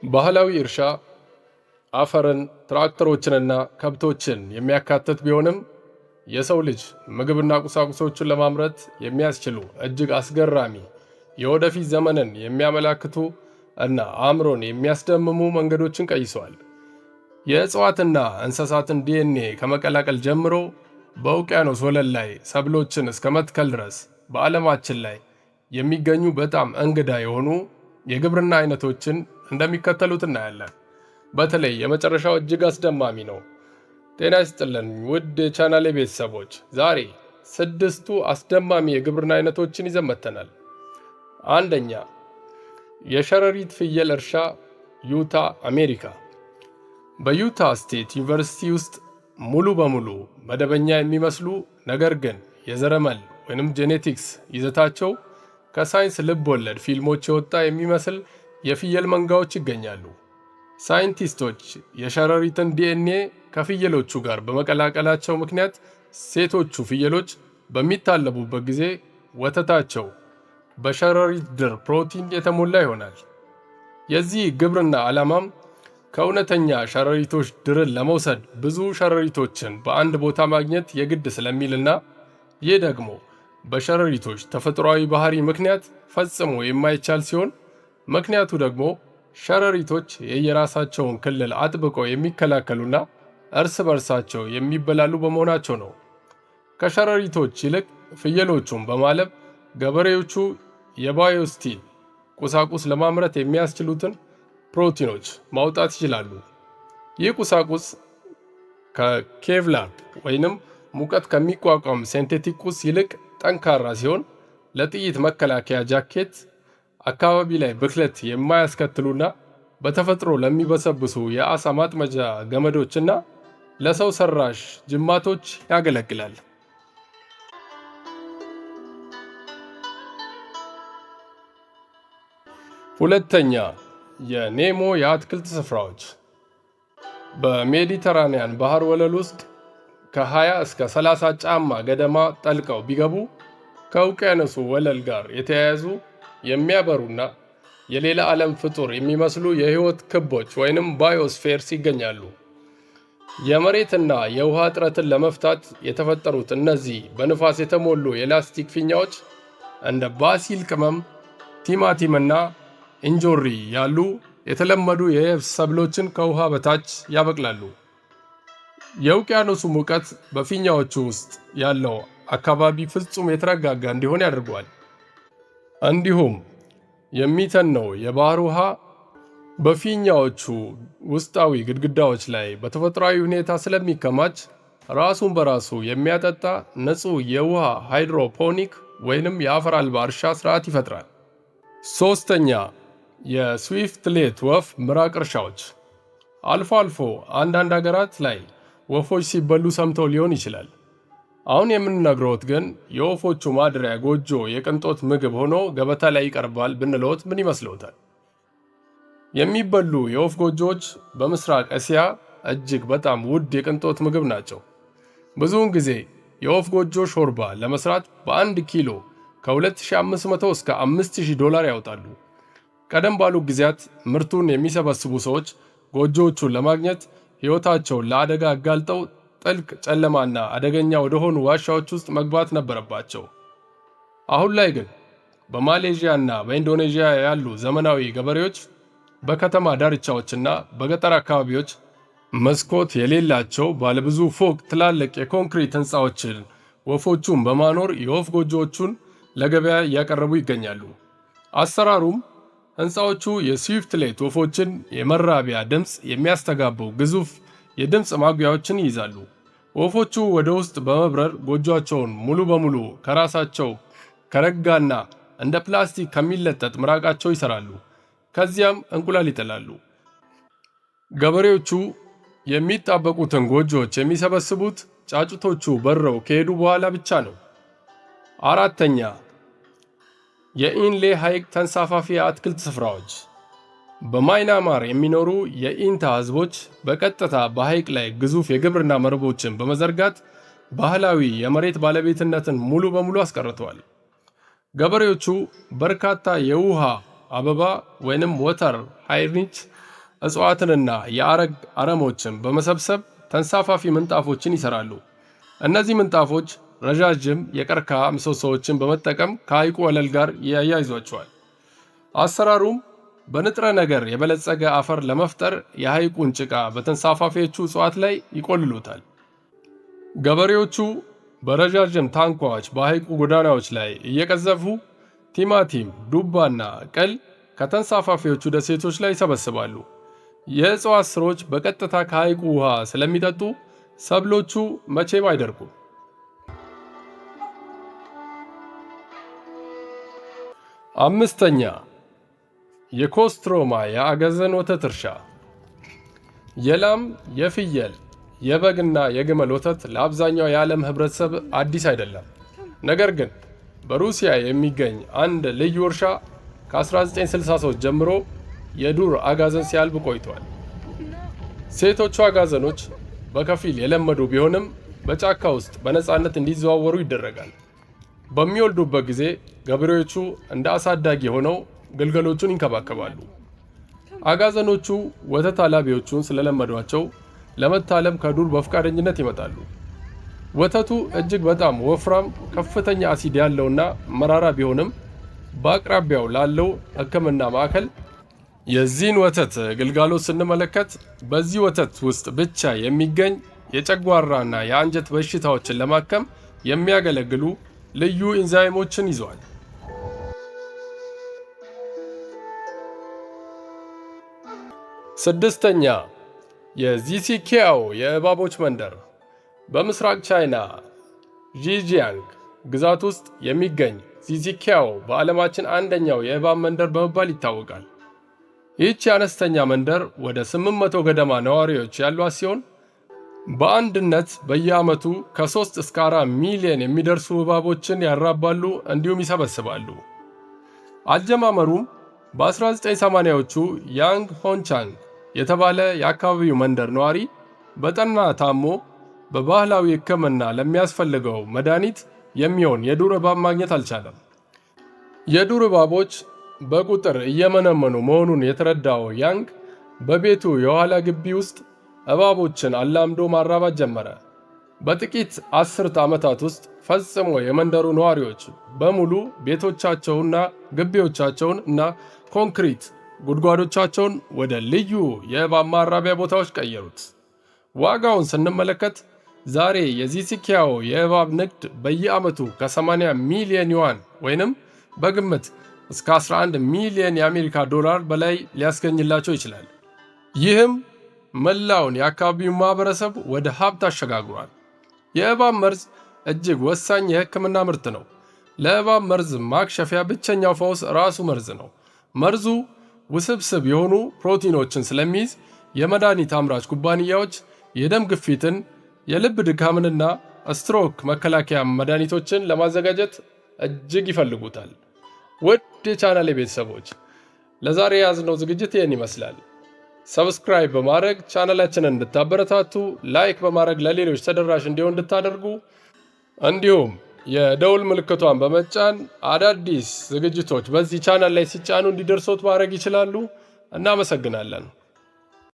ባህላዊ እርሻ አፈርን፣ ትራክተሮችንና ከብቶችን የሚያካትት ቢሆንም የሰው ልጅ ምግብና ቁሳቁሶችን ለማምረት የሚያስችሉ እጅግ አስገራሚ፣ የወደፊት ዘመንን የሚያመላክቱ እና አእምሮን የሚያስደምሙ መንገዶችን ቀይሰዋል። የእጽዋትና እንስሳትን ዲኤንኤ ከመቀላቀል ጀምሮ በውቅያኖስ ወለል ላይ ሰብሎችን እስከ መትከል ድረስ በዓለማችን ላይ የሚገኙ በጣም እንግዳ የሆኑ የግብርና አይነቶችን እንደሚከተሉት እናያለን። በተለይ የመጨረሻው እጅግ አስደማሚ ነው። ጤና ይስጥልን ውድ የቻናሌ ቤተሰቦች፣ ዛሬ ስድስቱ አስደማሚ የግብርና አይነቶችን ይዘን መጥተናል። አንደኛ፣ የሸረሪት ፍየል እርሻ፣ ዩታ፣ አሜሪካ። በዩታ ስቴት ዩኒቨርሲቲ ውስጥ ሙሉ በሙሉ መደበኛ የሚመስሉ ነገር ግን የዘረመል ወይንም genetics ይዘታቸው ከሳይንስ ልብ ወለድ ፊልሞች የወጣ የሚመስል የፍየል መንጋዎች ይገኛሉ። ሳይንቲስቶች የሸረሪትን ዲኤንኤ ከፍየሎቹ ጋር በመቀላቀላቸው ምክንያት ሴቶቹ ፍየሎች በሚታለቡበት ጊዜ ወተታቸው በሸረሪት ድር ፕሮቲን የተሞላ ይሆናል። የዚህ ግብርና ዓላማም ከእውነተኛ ሸረሪቶች ድርን ለመውሰድ ብዙ ሸረሪቶችን በአንድ ቦታ ማግኘት የግድ ስለሚልና ይህ ደግሞ በሸረሪቶች ተፈጥሯዊ ባህሪ ምክንያት ፈጽሞ የማይቻል ሲሆን፣ ምክንያቱ ደግሞ ሸረሪቶች የየራሳቸውን ክልል አጥብቀው የሚከላከሉና እርስ በርሳቸው የሚበላሉ በመሆናቸው ነው። ከሸረሪቶች ይልቅ ፍየሎቹን በማለብ ገበሬዎቹ የ BioSteel ቁሳቁስ ለማምረት የሚያስችሉትን ፕሮቲኖች ማውጣት ይችላሉ። ይህ ቁሳቁስ ከ Kevlar ወይንም ሙቀት ከሚቋቋም synthetic ቁስ ይልቅ ጠንካራ ሲሆን ለጥይት መከላከያ ጃኬት፣ አካባቢ ላይ ብክለት የማያስከትሉና በተፈጥሮ ለሚበሰብሱ የአሳ ማጥመጃ ገመዶችና ለሰው ሰራሽ ጅማቶች ያገለግላል። ሁለተኛ፣ የኔሞ የአትክልት ስፍራዎች። በሜዲተራንያን ባህር ወለል ውስጥ ከ20 እስከ 30 ጫማ ገደማ ጠልቀው ቢገቡ ከውቅያኖሱ ወለል ጋር የተያያዙ የሚያበሩና የሌላ ዓለም ፍጡር የሚመስሉ የህይወት ክቦች ወይንም biospheres ይገኛሉ። የመሬትና የውሃ እጥረትን ለመፍታት የተፈጠሩት እነዚህ በንፋስ የተሞሉ የላስቲክ ፊኛዎች እንደ basil ቅመም፣ ቲማቲምና እንጆሪ ያሉ የተለመዱ የየብስ ሰብሎችን ከውሃ በታች ያበቅላሉ። የውቅያኖሱ ሙቀት በፊኛዎቹ ውስጥ ያለው አካባቢ ፍጹም የተረጋጋ እንዲሆን ያደርገዋል። እንዲሁም የሚተነው የባህር ውሃ በፊኛዎቹ ውስጣዊ ግድግዳዎች ላይ በተፈጥሯዊ ሁኔታ ስለሚከማች ራሱን በራሱ የሚያጠጣ ንጹህ የውሃ hydroponic ወይንም የአፈር አልባ እርሻ ስርዓት ይፈጥራል። ሶስተኛ፣ የ swiftlet ወፍ ምራቅ እርሻዎች። አልፎ አልፎ አንዳንድ ሀገራት ላይ ወፎች ሲበሉ ሰምተው ሊሆን ይችላል። አሁን የምንነግረዎት ግን የወፎቹ ማደሪያ ጎጆ የቅንጦት ምግብ ሆኖ ገበታ ላይ ይቀርባል ብንለዎት ምን ይመስልዎታል? የሚበሉ የወፍ ጎጆዎች በምስራቅ እስያ እጅግ በጣም ውድ የቅንጦት ምግብ ናቸው። ብዙውን ጊዜ የወፍ ጎጆ ሾርባ ለመስራት በአንድ ኪሎ ከ2500 እስከ 5000 ዶላር ያወጣሉ። ቀደም ባሉ ጊዜያት ምርቱን የሚሰበስቡ ሰዎች ጎጆዎቹን ለማግኘት ሕይወታቸውን ለአደጋ አጋልጠው ጥልቅ ጨለማና አደገኛ ወደሆኑ ዋሻዎች ውስጥ መግባት ነበረባቸው። አሁን ላይ ግን በማሌዥያ እና በኢንዶኔዥያ ያሉ ዘመናዊ ገበሬዎች በከተማ ዳርቻዎችና በገጠር አካባቢዎች መስኮት የሌላቸው ባለብዙ ፎቅ ትላልቅ የኮንክሪት ሕንፃዎችን ወፎቹን በማኖር የወፍ ጎጆዎቹን ለገበያ እያቀረቡ ይገኛሉ። አሰራሩም ሕንፃዎቹ የ swiftlet ወፎችን የመራቢያ ድምፅ የሚያስተጋቡ ግዙፍ የድምፅ ማጉያዎችን ይይዛሉ። ወፎቹ ወደ ውስጥ በመብረር ጎጆአቸውን ሙሉ በሙሉ ከራሳቸው ከረጋና እንደ ፕላስቲክ ከሚለጠጥ ምራቃቸው ይሰራሉ። ከዚያም እንቁላል ይጥላሉ። ገበሬዎቹ የሚጣበቁትን ጎጆዎች የሚሰበስቡት ጫጩቶቹ በረው ከሄዱ በኋላ ብቻ ነው። አራተኛ፣ የኢንሌ ሐይቅ ተንሳፋፊ የአትክልት ስፍራዎች። በማይናማር የሚኖሩ የኢንታ ህዝቦች በቀጥታ በሐይቅ ላይ ግዙፍ የግብርና መረቦችን በመዘርጋት ባህላዊ የመሬት ባለቤትነትን ሙሉ በሙሉ አስቀርተዋል። ገበሬዎቹ በርካታ የውሃ አበባ ወይንም water hyacinth እጽዋትንና የአረግ አረሞችን በመሰብሰብ ተንሳፋፊ ምንጣፎችን ይሰራሉ። እነዚህ ምንጣፎች ረዣዥም የቀርከሃ ምሰሶዎችን በመጠቀም ከሐይቁ ወለል ጋር ያያይዟቸዋል። አሰራሩም በንጥረ ነገር የበለጸገ አፈር ለመፍጠር የሐይቁን ጭቃ በተንሳፋፊዎቹ እጽዋት ላይ ይቆልሉታል። ገበሬዎቹ በረዣዥም ታንኳዎች በሐይቁ ጎዳናዎች ላይ እየቀዘፉ ቲማቲም፣ ዱባና ቅል ከተንሳፋፊዎቹ ደሴቶች ላይ ይሰበስባሉ። የእጽዋት ስሮች በቀጥታ ከሐይቁ ውሃ ስለሚጠጡ ሰብሎቹ መቼም አይደርቁም። አምስተኛ፣ የኮስትሮማ የአጋዘን ወተት እርሻ። የላም፣ የፍየል፣ የበግና የግመል ወተት ለአብዛኛው የዓለም ህብረተሰብ አዲስ አይደለም። ነገር ግን በሩሲያ የሚገኝ አንድ ልዩ እርሻ ከ1963 ጀምሮ የዱር አጋዘን ሲያልብ ቆይቷል። ሴቶቹ አጋዘኖች በከፊል የለመዱ ቢሆንም በጫካ ውስጥ በነፃነት እንዲዘዋወሩ ይደረጋል። በሚወልዱበት ጊዜ ገበሬዎቹ እንደ አሳዳጊ ሆነው ግልገሎቹን ይንከባከባሉ። አጋዘኖቹ ወተት አላቢዎቹን ስለለመዷቸው ለመታለብ ከዱር በፈቃደኝነት ይመጣሉ። ወተቱ እጅግ በጣም ወፍራም፣ ከፍተኛ አሲድ ያለውና መራራ ቢሆንም በአቅራቢያው ላለው ሕክምና ማዕከል የዚህን ወተት ግልጋሎት ስንመለከት በዚህ ወተት ውስጥ ብቻ የሚገኝ የጨጓራና የአንጀት በሽታዎችን ለማከም የሚያገለግሉ ልዩ ኢንዛይሞችን ይዟል። ስድስተኛ፣ የዚሲኪያኦ የእባቦች መንደር። በምስራቅ ቻይና ዢጂያንግ ግዛት ውስጥ የሚገኝ ዚዚኪያኦ በዓለማችን አንደኛው የእባብ መንደር በመባል ይታወቃል። ይህች አነስተኛ መንደር ወደ 800 ገደማ ነዋሪዎች ያሏት ሲሆን በአንድነት በየዓመቱ ከ3 እስከ 4 ሚሊዮን የሚደርሱ እባቦችን ያራባሉ እንዲሁም ይሰበስባሉ። አጀማመሩም በ1980ዎቹ ያንግ ሆንቻንግ የተባለ የአካባቢው መንደር ነዋሪ በጠና ታሞ በባህላዊ ሕክምና ለሚያስፈልገው መድኃኒት የሚሆን የዱር እባብ ማግኘት አልቻለም። የዱር እባቦች በቁጥር እየመነመኑ መሆኑን የተረዳው ያንግ በቤቱ የኋላ ግቢ ውስጥ እባቦችን አላምዶ ማራባት ጀመረ። በጥቂት አስርት ዓመታት ውስጥ ፈጽሞ የመንደሩ ነዋሪዎች በሙሉ ቤቶቻቸውና ግቢዎቻቸውን እና ኮንክሪት ጉድጓዶቻቸውን ወደ ልዩ የእባብ ማራቢያ ቦታዎች ቀየሩት። ዋጋውን ስንመለከት ዛሬ የዚሲኪያኦ የእባብ ንግድ በየዓመቱ ከ80 ሚሊዮን ዩዋን ወይንም በግምት እስከ 11 ሚሊዮን የአሜሪካ ዶላር በላይ ሊያስገኝላቸው ይችላል። ይህም መላውን የአካባቢውን ማህበረሰብ ወደ ሀብት አሸጋግሯል። የእባብ መርዝ እጅግ ወሳኝ የሕክምና ምርት ነው። ለእባብ መርዝ ማክሸፊያ ብቸኛው ፈውስ ራሱ መርዝ ነው። መርዙ ውስብስብ የሆኑ ፕሮቲኖችን ስለሚይዝ የመድኃኒት አምራች ኩባንያዎች የደም ግፊትን፣ የልብ ድካምንና ስትሮክ መከላከያ መድኃኒቶችን ለማዘጋጀት እጅግ ይፈልጉታል። ውድ የቻናሌ ቤተሰቦች፣ ለዛሬ የያዝነው ዝግጅት ይህን ይመስላል። Subscribe በማድረግ ቻናላችንን እንድታበረታቱ፣ like በማድረግ ለሌሎች ተደራሽ እንዲሆን እንድታደርጉ እንዲሁም የደውል ምልክቷን በመጫን አዳዲስ ዝግጅቶች በዚህ ቻናል ላይ ሲጫኑ እንዲደርሶት ማድረግ ይችላሉ። እናመሰግናለን።